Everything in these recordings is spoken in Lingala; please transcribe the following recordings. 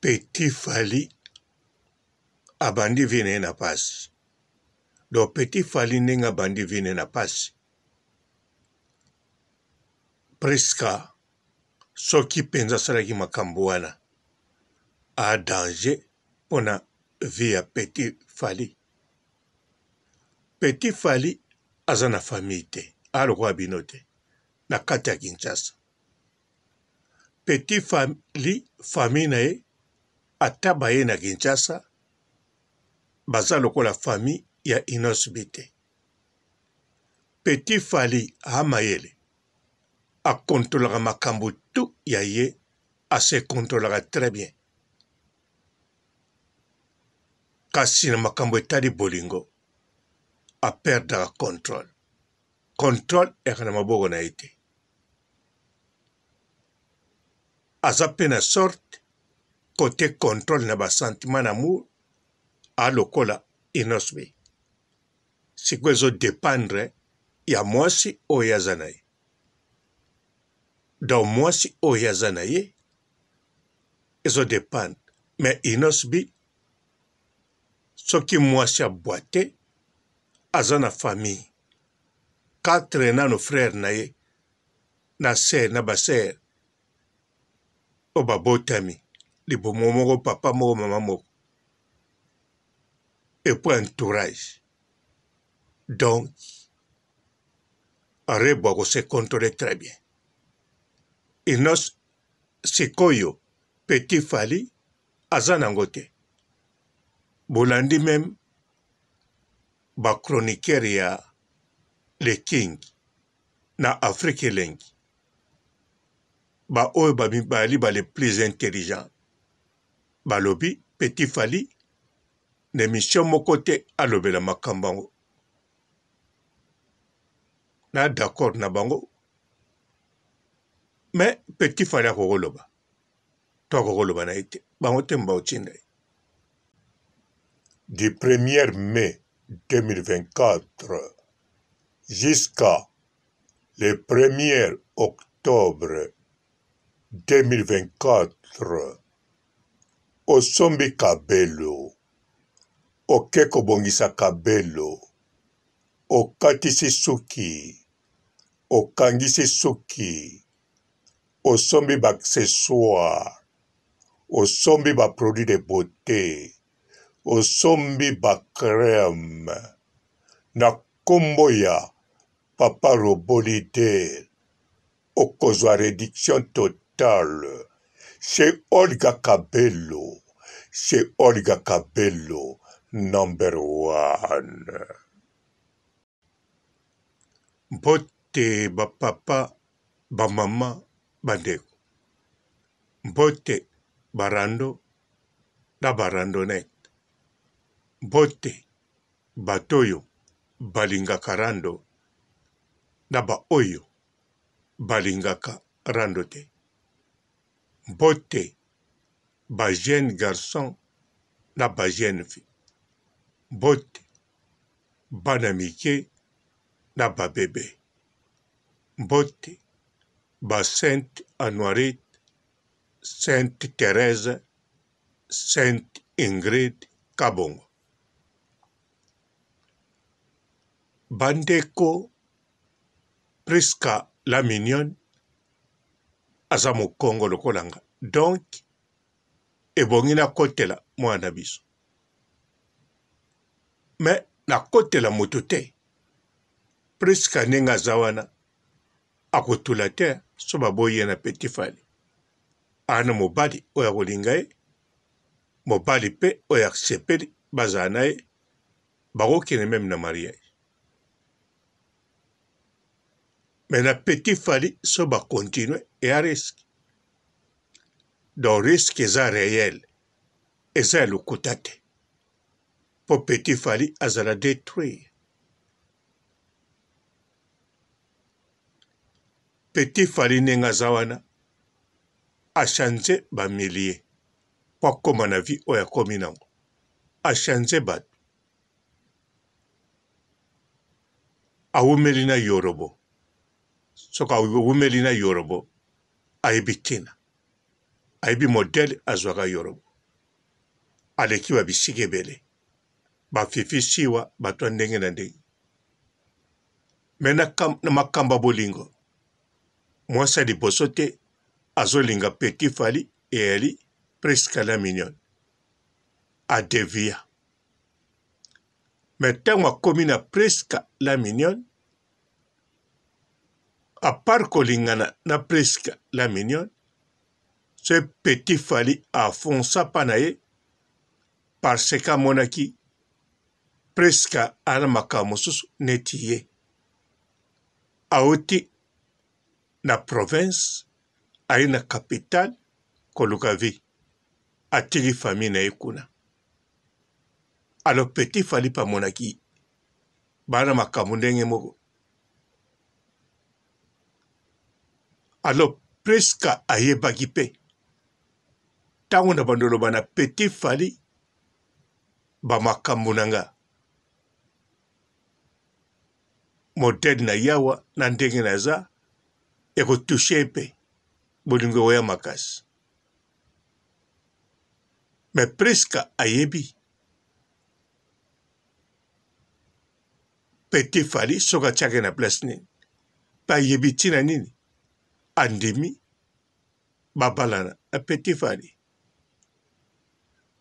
Petit Fally abandi vie na ye na pasi. Donc Petit Fally ndenge abandi vie na ye na pasi, Prisca soki penza asalaki makambo wana a danger pona vie ya Petit Fally. Petit Fally aza na famille te, a lokola bino te na kati ya Kinshasa. Petit Fally famille na ye ata baye na Kinshasa baza lokola famille ya Innoss'B te. Petit Fally a mayele a controlaka makambo tout ya ye a se controlaka très bien. Kasi na makambo etali bolingo a perdaka controle. Controle eyaka na maboko na ye te. Aza pe na sorte cote controle na ba sentiment na amour a lokola Innoss'B. Sikoyo ezo dependre ya mwasi oyo ye aza na ye. Donc mwasi oyo ye aza na ye ezo dependre mais Innoss'B soki mwasi ya bwa te aza na famille 4 nano frère na ye na sœur na ba sœur oyo babotami libumu moko papa moko mama moko et puis entourage donc Rebo ako se contrôler très bien Innos sikoyo petit Fally aza nango te bolandi meme ba chroniqueur ya le king na Afrique elengi ba oyo ba mibali ba les plus intelligents balobi petit Fally na emission moko te alobela makambo yango na d'accord na bango mais petit Fally akokoloba to akokoloba na ye te bango te baotinda ye. Du premier mai 2024 jusqu'à le premier octobre 2024 osombi kabelo, oke kobongisa kabelo, okatisi suki, okangisi suki, osombi ba accessoires, osombi ba produits de beaute, osombi ba crème na kombo ya papa robot leader okozwa reduction totale chez Olga Kabelo, chez Olga Kabelo number one. Mbote ba papa, ba mama, ba ndeko. Mbote ba rando na ba randonnette. Mbote bato oyo balingaka rando na ba oyo balingaka rando te. Mbote ba jeunes garçons na ba jeunes filles. Mbote bana mike na ba bebe. Mbote ba sainte Anuarite, sainte Therèse, sainte Ingrid Kabongo. Ba ndeko Prisca la mignonne aza mokongo lokola nga donc ebongi nakotela mwana na biso. Mais nakotela moto te Prisca ndenge aza wana akotula te so baboyi ye na petit fally aza na mobali oyo akolinga ye mobali pe oyo asepeli bazala na ye bakokende meme na mariage mais na petit fally so ba continue eya risque donc risque eza reel eza ya lokuta te po petit Fally azala detruire. Petit Fally ndenge aza wana a change ba milliers po akoma na vie oyo akomi nango a change batu awumeli na yorobo soki awumeli na yorobo ayebi tina ayebi modèle azwaka yorobo. Aleki ba bisika ebele. Ba Fifi Siwa bato ya ndenge na ndenge. Mais na, na makambo ya bolingo, mwasi ya liboso te azolinga Petit Fally eyali Prisca la mignonne. Adevia. Mais ntango akomi na Prisca la mignonne, à part kolingana na Prisca la mignonne, ce Petit Fally afonsa pa na ye parce que amonaki Prisca ana makambo mosusu neti ye. Auti na province aye na capitale koluka vie, atiki famille na ye kuna. Alors Petit Fally pe amonaki bana makambo ndenge moko. Alors Prisca ayebaki pe ntango na bando loba na Petit Fally ba makambo na nga modèle na yawa na ndenge naza ekotouche ye mpe bolingo ekoya makasi. Mais Prisca ayebi Petit Fally soki atiaka ye na place nini mpe ayebi ntina nini andimi babalana na Petit Fally.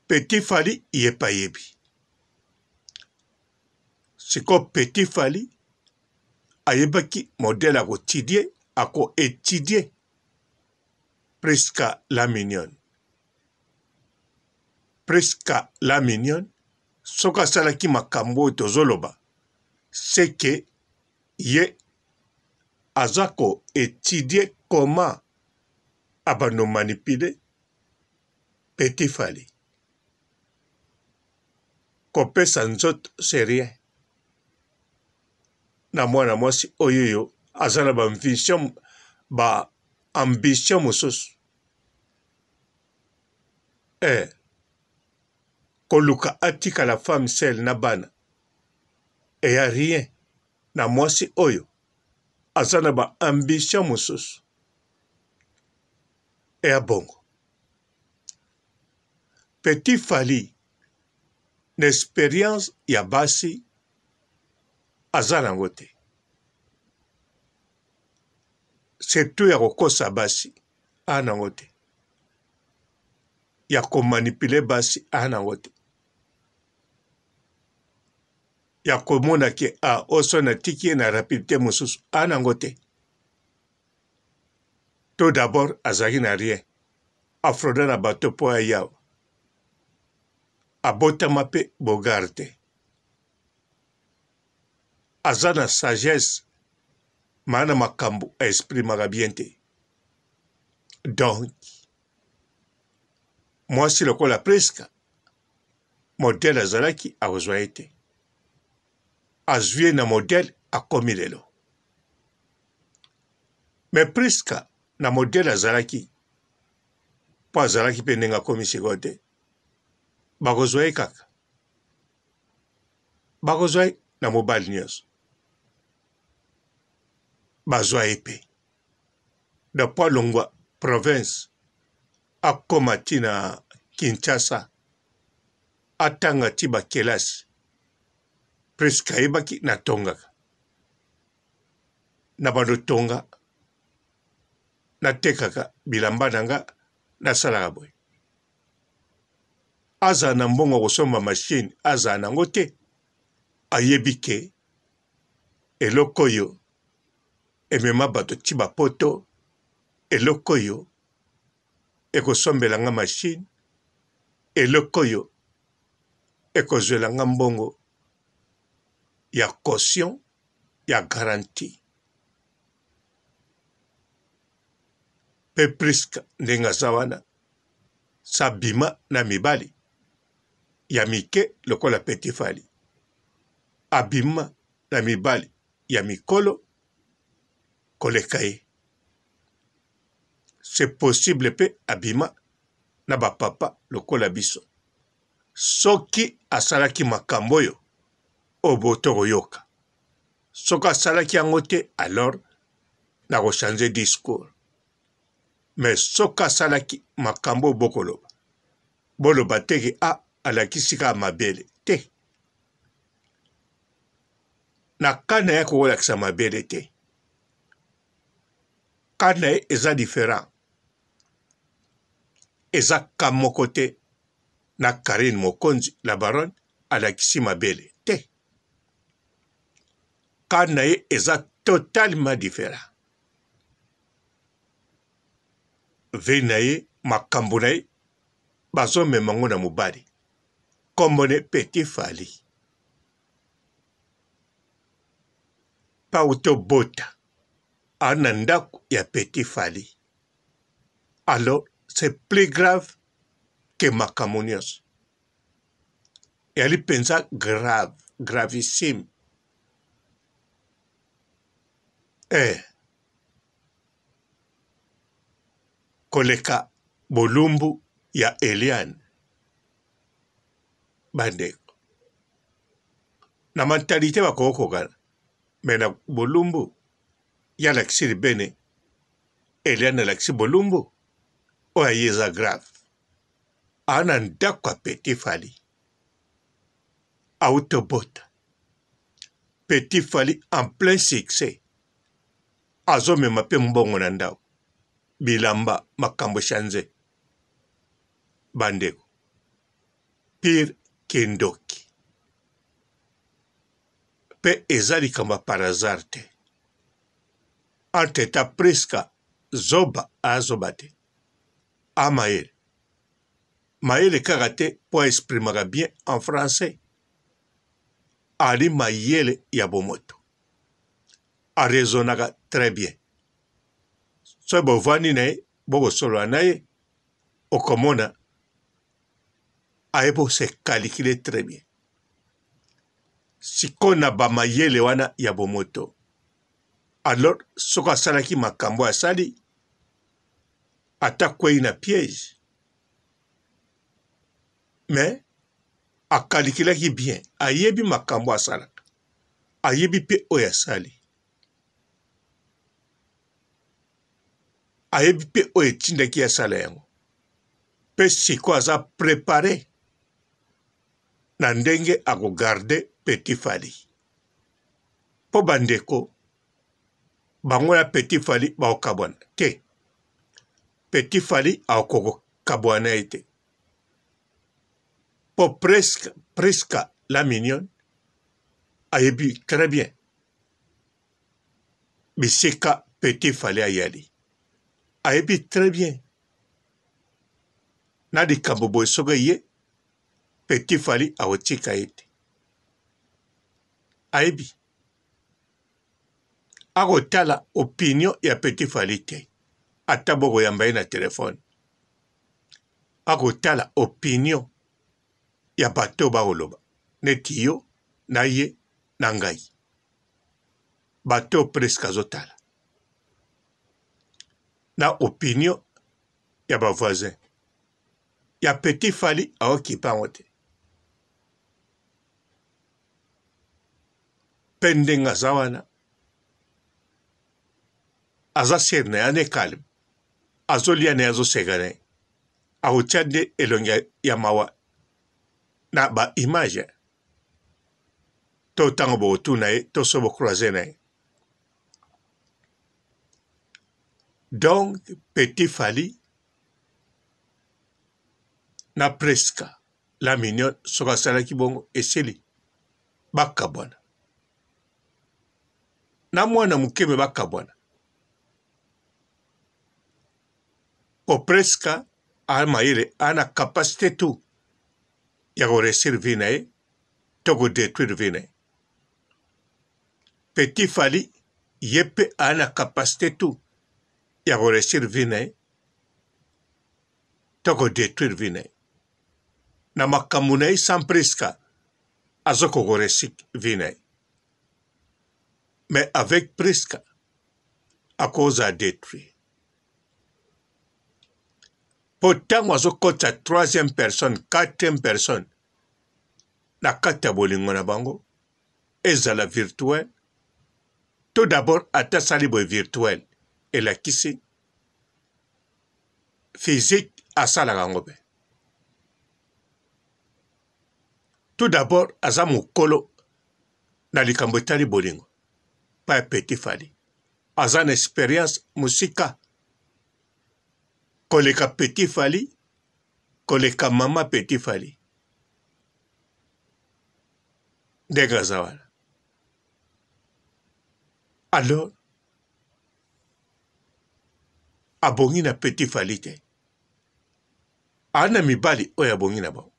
Petit Fally ye mpe ayebi sikoyo Petit Fally ayebaki modèle akotidie ako etidie Prisca la mignonne. Prisca la mignonne soki asalaki makambo oyo tozoloba seke ye aza ko etudie comment abando manipule Petit Fally. Kopesa nzoto c'est rien na mwana mwasi oyo yo aza na ba vision ba ambition mosusu eh koluka atikala femme seule na bana eya rien na mwasi oyo aza na ba ambition mosusu eya bongo Petit Fally na experience ya basi aza nango te surtout ya kokosa basi aa nango te ya komanipule basi aa nango te ya komona ke a ah, oso natiki ye na rapidite mosusu aa nango te to d'abord azalaki na rien afroda na bato mpo aya abotama mpe bogar te aza na sagesse maa na makambo a exprimaka bien te donc mwasi lokola Prisca modèle azalaki akozwa ye te azwi ye na modèle akomi lelo mais Prisca na modèle azalaki mpo azalaki mpe ndenge akomi sikoyo te bakozwa ye kaka bakozwa ye na mobali nyonso bazwa ye mpe na mpo alongwa province akoma ti na Kinshasa atanga ti bakelasi presque ayebaki natongaka na bando tonga natekaka bilamba na nga nasalaka boye azala na mbongo ya kosomba machine azala nango te ayebi ke eloko oyo emema bato ti bapoto eloko oyo ekosombela nga machine eloko oyo ekozwela nga mbongo ya caution ya garantie mpe Prisca ndenge aza wana sabima na mibali ya mike lokola Petit Fally abima na mibali ya mikolo koleka ye c'est possible mpe abima na ba papa lokola biso soki asalaki makambo oyo oyo boto koyoka soki asalaki yango te alors nako changer discours mais soki asalaki makambo oyo bokoloba boloba te ke ah. alakisi kaka mabele te. Na ka na ye akokolakisa mabele te. Ka na ye eza different. Eza ka moko te na Carine Mokonzi la baronne alakisi mabele te. Ka na ye eza totalement different. Vie na ye, makambo na ye bazomema ngo na mobali. Kombo ne Petit Fally. Pauto bota a na ndako ya Petit Fally. Alors c'est plus grave que makambo nyonso. Eyali mpenza grave, gravissime. Eh. Koleka bolumbu ya Eliane. Bandeko. Na mentalite bakokokana. Mais na bolumbu ye alakisi libene Eliane alakisi bolumbu oyo aye eza grave. Aa na ndako ya Petit Fally auto bota Petit Fally en plein succès azomema pe mbongo na ndako bilamba makambo echange bandeko pire kindoki pe eza likambo ya par hasard te entre temps Prisca zoba azoba te a mayele mayele kaka te po a exprimaka bien en français ali mayele ya bomoto a raisonnaka très bien soki bovandi na ye bokosolola na ye okomona ayebi se calculer très bien sikoyo na bamayele wana ya bomoto alors soki asalaki makambo asali ata kwei na piège mais akalikilaki bien ayebi makambo asalaka ayebi mpe oyo asali ayebi mpe oyo etindaki ye asala yango mpe sikoyo aza prepare na ndenge akogarde petit Fally mpo bandeko bango na petit Fally bakokabwana te. Petit Fally akokokabwana na ye te mpo presque Prisca la mignonne ayebi très bien bisika Petit Fally ayali, ayebi très bien na likambo boye soki eye Petit Fally akotika ye te, ayebi akotala opinion ya Petit Fally te, ata bokoyamba ye na telefone, akotala opinion ya bato bakoloba neti yo na ye na ngai, bato presque azotala na opinion ya ba voisin ya Petit Fally aokipe yango te mpe ndenge aza wana aza sere na ye ane calme azolia na ye azoseka na ye akotya nde elongi ya mawa na ba image to ntango bokotuna ye to so bocroise na ye donc Petit Fally na Presca la mignonne soki asalaki bongo esili bakabwana na mwana moke me bakabwana po Presca a mayele a na capacité tout ya ko réussir vie na ye to ko détruire vie na ye. Petit Fally ye mpe a na capacité tout ya ko réussir vie na ye to ko détruire vie na ye. Na makambo na ye sans Prisca azokoka ko réussir vie na ye. Mais avec Prisca akozala détruire. Mpo ntango azokotisa troisième personne, quatrième personne na kati ya bolingo na bango, ezala virtuel tout d'abord, ata asali boye virtuel elakisi physique asalaka yango mpe. Tout d'abord aza mokolo na likambo etali bolingo pa ya Petit Fally. Aza na experience mosika koleka Petit Fally, koleka mama Petit Fally. Ndenge aza wana. Alors abongi na Petit Fally te. Aza na mibali oyo abongi na bango.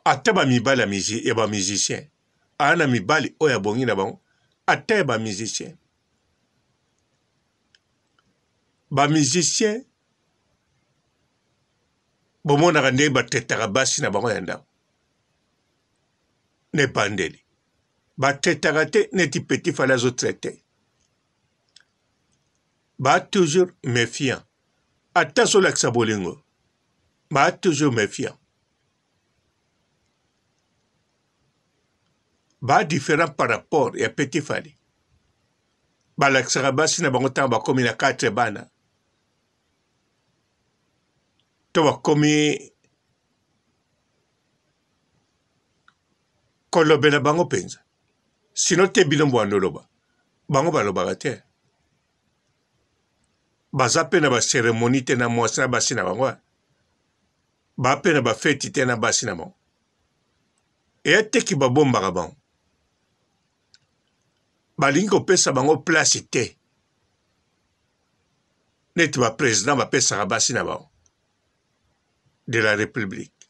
Ata ba mibali ya ba musiciens, aza na mibali oyo abongi na bango ata ya ba musiciens. Ba musiciens bomonaka ndenge batetaka basi na bango ya ndako na ebandeli batetaka te neti Petit Fally azo traite ba toujours mefiant ata azolakisa bolingo ba toujours mefiant ba différent par rapport ya Petit Fally balakisaka basi na bango ntango bakomi na 4 bana to bakomi kolobela bango mpenza sino te bino bwanda oloba bango balobaka te baza mpe na baseremoni te na mwasi na basi na bango ba mpe na bafeti te na basi na bango eya teki babombaka bango balingi kopesa bango place te neti ba president bapesaka basi na bango de la republique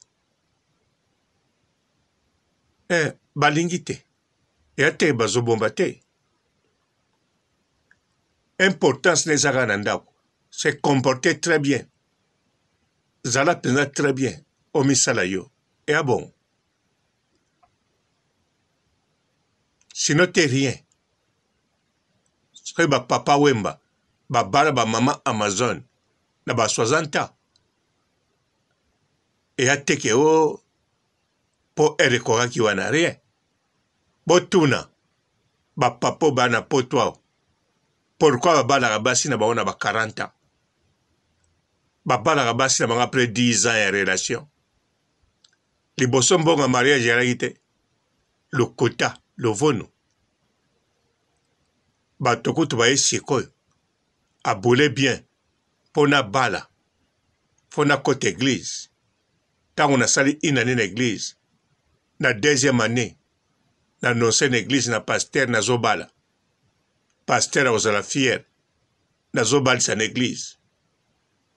eh, balingi te ya te bazobomba te importance na eza kaka na ndako se comporter très bien zala mpenza très bien omisala yo eya bongo sino te rien soki ba papa wemba babala ba mama amazone na ba 60 ans eya teke o oh, mpo ere ekokaki wana rien botuna bapapo bana poto awa pourkui babalaka basi na bango na ba 40 ans babalaka basi na bango après 10 ans ya relation liboso mbongo ya mariage ezalaki te lokuta lovono Bato kutu baye sikoyo aboule bien po nabala fo nakota eglise tango nasali une annee na eglise na deuxième annee na annonce na eglise na pasteur nazobala pasteur akozala fier nazobalisa na eglise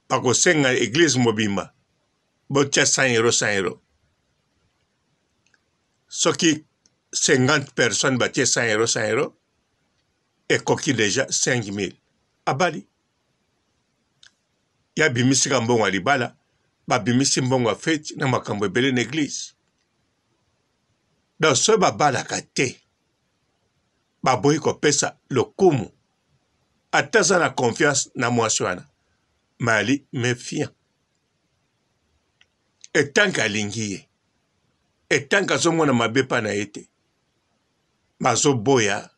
bakosenga eglise mobimba botia 100 euro 100 euro soki 50 personnes batie 100 euro 100 euro ekoki deja 5000 abali ye abimisi ka mbongo ya libala babimisi mbongo ya feti na makambo ebele na eglise donc soki babalaka te baboyi kopesa lokumu ata aza na confiance na mwasi wana mali méfiant etanke alingi ye etanke azomona mabe epai na ye te bazoboya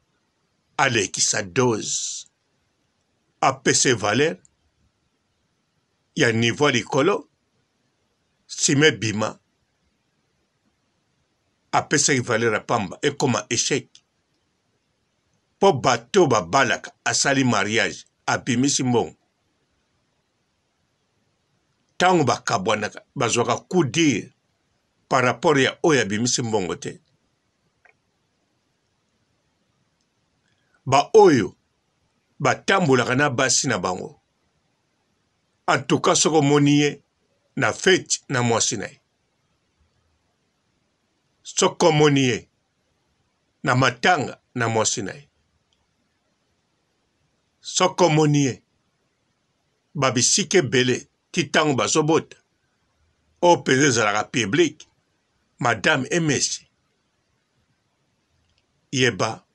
alekisa dose apesa valeur ya niveau ya likolo nsima ebima apesaki valeur ya pamba ekoma echec mpo bato babalaka asali mariage abimisi mbongo ntango bakabwanaka bazwaka coup dur par rapport ya oyo abimisi mbongo te baoyo batambolaka na basi na bango en tout cas soki omoni ye na feti na mwasi na ye soki omoni ye na matanga na mwasi na ye soki omoni ye ba bisika ebele ti ntango bazobota oyo mpenza ezalaka public madame emesi yeba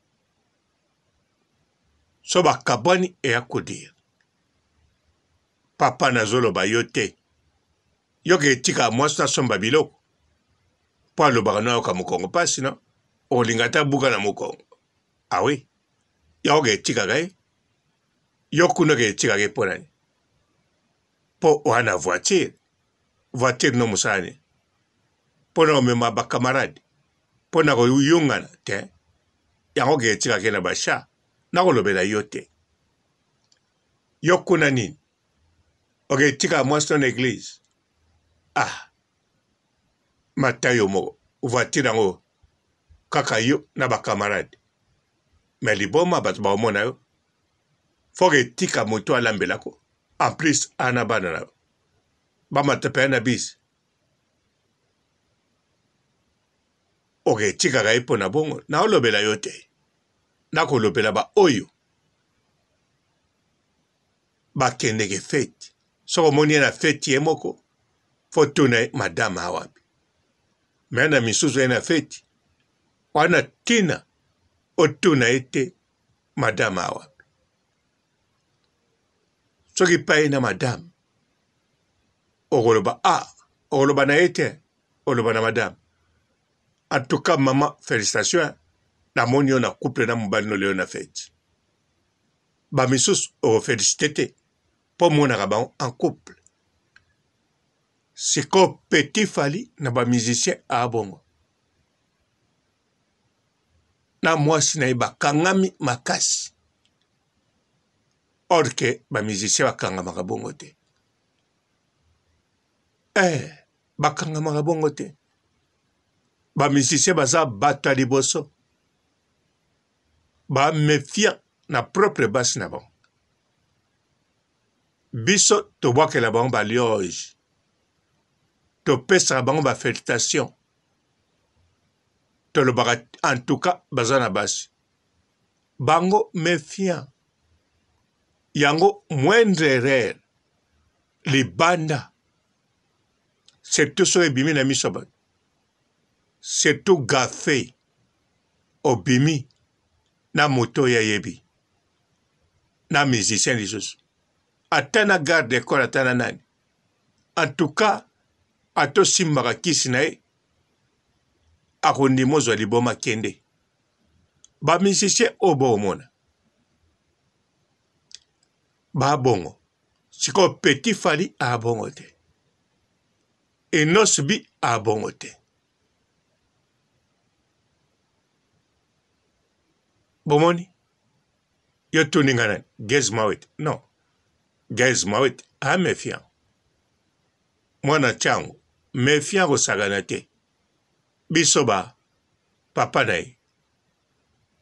so bakabwani eya kodire papa nazoloba yo te yoka etika mwasi nasomba biloko mpo alobaka nayoka mokongo mpasi no olinga ata buka na mokongo awi yaoka etikaka ye Yo kuna ke etikaka ye mpo nani? Mpo oa na voiture. Voiture no mosala nini? mpo na komema ba camarade mpo na koyungana te yango ke etikaki na basha nakolobela yo te yo kuna nini oke etika mwasi no na eglise ah mata yo moko voiture yango kaka yo na ba camarade me liboma bato bakomona yo foke etika moto alambelako en plus ana bana na yo bamata mpe na bisi oke etikaka ye mpo na bongo naolobela yo te nakolobela baoyo bakendeke feti soki omoni ye na feti ye moko fo tuna ye madame awapi me na misusu ye na feti wana ntina otuna ye te madame awapi soki epai na madame okoloba a ah, okoloba na ye te oloba na madame en tout cas mama félicitation namoni yo na couple na mobali no lelo na feti bamisusu okofelicite te mpo omonaka bango en couple sikoyo petit fali na bamusicien abongo na mwasi na ye bakangami makasi or ke ba musicien bakangamaka bongo te eh, bakangamaka bongo te ba musicien baza bato ya liboso ba méfiant na propre basi na bango biso tobwakela bango balioge topesaka bango bafélicitation tolobaka en tout cas baza na basi bango méfiant yango moindre erreur libanda surtout soki ebimi na miso ya bato surtout gafe obimi na moto oyo ayebi na musicien lisusu ata na garde ecole ata na nani en tout cas ata osimbaka kisi na ye akondima ozwa liboma kende ba musicien oyo boomona babongo sikoyo petit fali abongo te enos bi abongo te bomoni yo tuni nga nani gaz mawete non gaz mawete a méfiant mwana chango méfiant kosakana te biso ba papa na ye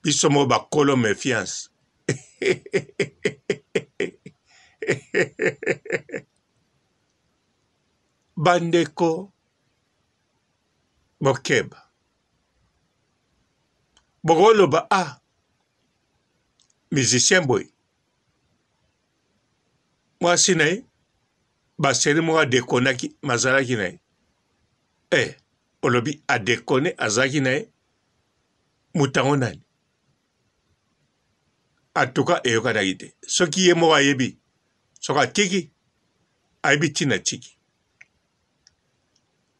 biso moko bakolo méfiance bandeko bokeba bokoloba a ah, musicien boye mwasi na ye baseri moko adekonaki mazalaki na ye eh, olobi adekone azalaki na ye moto yango nani atuka eyokanaki te soki ye moko ayebi soki atiki ayebi ntina atiki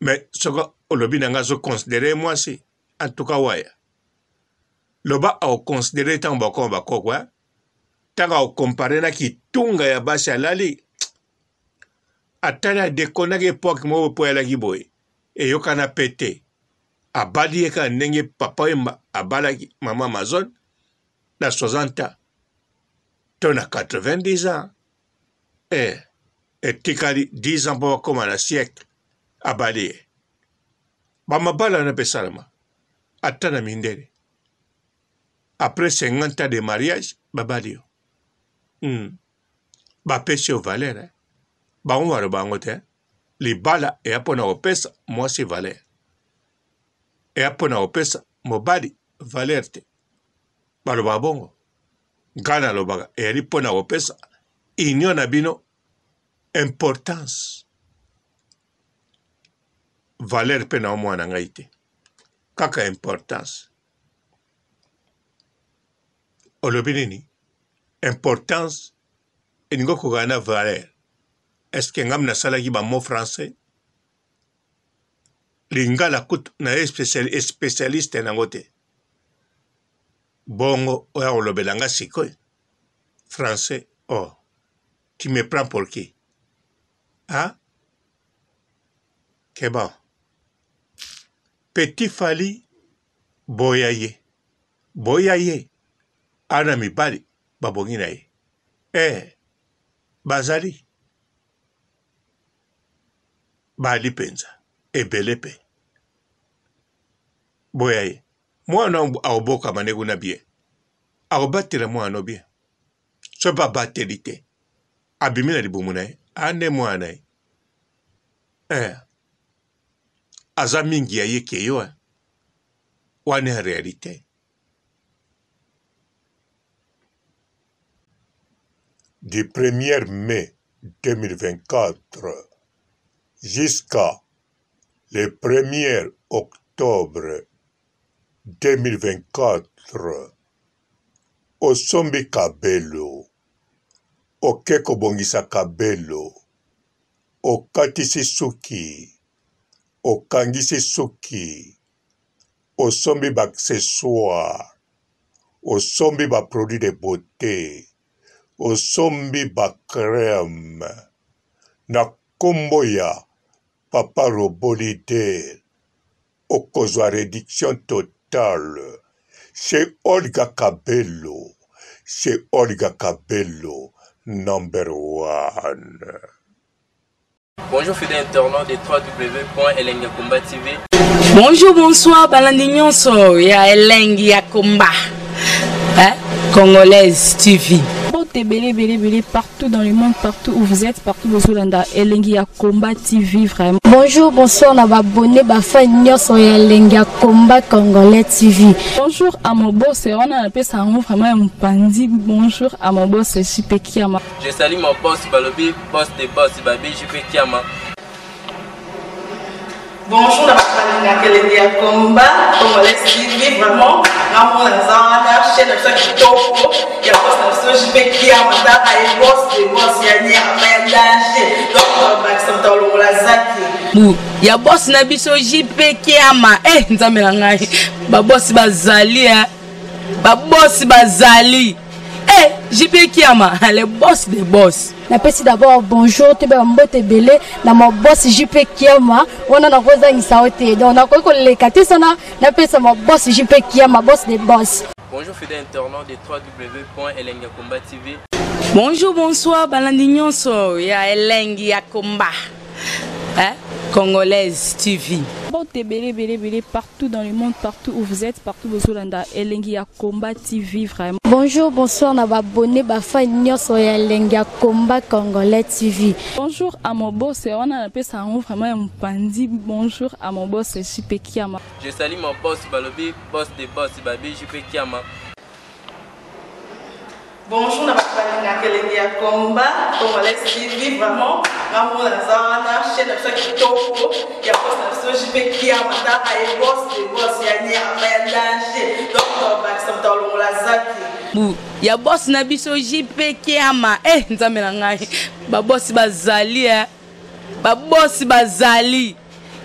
me soki olobi na ngai azoconsidere ye mwasi antuka waya loba akoconsidere ntango bakoma bakoko eh? ntango akokompare na kitunga ya basi alali atali adekonaki epoke moko mpo ayalaki boye eyokana pe te abali ye kaka ndenge papa wemba abalaki mama amazon na 60 ans to na 90 ans eh, etikali 10 ans mpo bakoma na siècle abali ye bamabala wana mpe esalama ata na mindele après 50 ans de mariage babali yo mm. bapesi yo valeur eh? bango baloba yango te libala eya mpo na kopesa mwasi valeur eya mpo na kopesa mobali valeur te balobaka bongo ngai nalobaka eyali mpo na kopesa union na bino importance valeur mpe na omwana ngai te kaka importance olobi nini importance elingi okokana na valeur est ce que ngai nasalaki ba mot français lingala kutu na ye spécialiste nango te bongo oya kolobela nga sikoyo français oh tu me prends pour qui hein keba. Petit Fally boya ye boya ye ana mibali babongi na ye eh bazali bali mpenza ebele mpe boya ye mwana akobokama nde kuna bien akobatela mwana bien soki mpe abateli te abimi na libumu na ye ande mwana na ye eh. Aza mingi ya ye ke yo hein. Wana ya realite. Du premier mai 2024 jusqu'à le premier octobre 2024 osombi kabelo oke kobongisa kabelo okatisi suki, okangisi suki, osombi ba accessoires, osombi ba produits de beaute, osombi ba crème na kombo ya papa robot leader okozwa reduction totale chez Olga Kabelo, chez Olga Kabelo number one. Bonjour fidèles internautes de www.elengiyakomba TV. Bonjour, bonsoir, balandi nyonso ya Elengi ya Komba. Hein? Congolaise TV. Mbote ebele ebele ebele partout dans le monde, partout où vous êtes, partout bozolanda Elengi ya Combat TV vraiment. Bonjour, bonsoir na ba abonné ba fan nyonso ya Elengi ya Combat Congolais TV. Bonjour à mon boss, wana napesa yango vraiment ya mopanzi. Bonjour à mon boss JP Kiama. Je salue mon boss Balobi, boss des boss Babi JP Kiama. Bonjour na bato balingaka elengi ya combat congolais TV vraiment ngamona naza wana chaîne na biso ya kitoko ya boss na biso JP Kiama tala ye boss de boss ya nyama ya danger donc bakisa moto alongola zaki bu ya boss na biso JP Kiama eh nzambe na ngai ba boss bazali eh ba boss bazali eh JP Kiama le boss de boss. Napesi d'abord bonjour toyeba mbote ebele na ma boss JP Kiama wana nakozangisa yo te donc nakoki koleka te sana napesa ma boss JP Kiama boss de boss. Bonjour fidèles internautes de www.elengiyakomba TV. Bonjour, bonsoir, balandi nyonso ya Elengi ya Komba. Hein? Congolaise TV. Mbote ebele ebele ebele partout dans le monde, partout où vous êtes, partout bozolanda Elengi ya Combat TV vraiment. Bonjour, bonsoir na ba abonné ba fan nyonso ya Elengi ya Combat Congolais TV. Bonjour à mon boss, wana napesa yango vraiment ya mopanzi. Bonjour à mon boss JP Kiama. Je salue mon boss Balobi, boss des boss Babi JP Kiama. Bonjour na bato balingaka elengi ya combat congolais TV vraiment ngamona naza wana chaîne na biso ya kitoko ya boss na biso JP Kiama tala ye boss de boss ya nyama ya danger donc bakisa moto alongola zaki bu ya boss na biso JP Kiama eh nzambe na ngai ba boss bazali eh ba boss bazali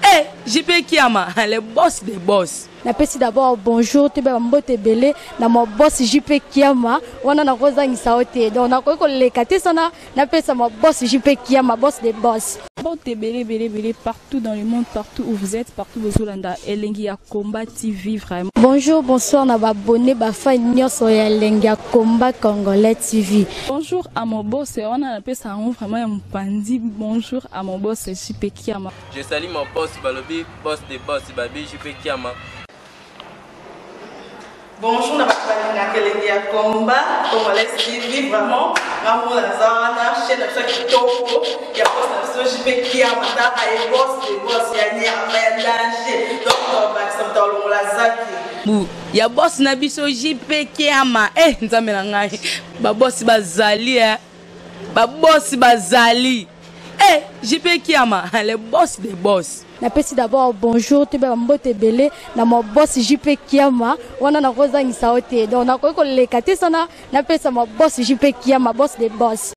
eh JP Kiama le boss des boss. Napesi d'abord bonjour toyeba mbote ebele na ma boss JP Kiama wana nakozangisa yo te donc nakoki koleka te sana napesa ma boss JP Kiama boss des boss. Mbote ebele ebele ebele partout dans le monde, partout où vous êtes, partout bozolanda Elengi ya Combat TV vraiment. Bonjour, bonsoir na ba abonné ba fan nyonso ya Elengi ya Combat Congolais TV. Bonjour à mon boss, wana napesa yango vraiment ya mopanzi. Bonjour à mon boss JP Kiama. Je salue mon boss Balobi, boss des boss Babi JP Kiama. Bonjour na bato balingaka elengi ya combat congolais TV vraiment ngamona naza wana chaîne na biso ya kitoko ya boss na biso JP Kiama tala ye boss de boss ya nyama ya danger donc bakisa moto alongola zaki bu ya boss na biso JP Kiama eh nzambe na ngai ba boss bazali eh ba boss bazali eh JP Kiama le boss des boss. Napesi d'abord bonjour toyeba mbote ebele na ma boss JP Kiama wana nakozangisa yo te donc nakoki koleka te sana napesa ma boss JP Kiama boss des boss.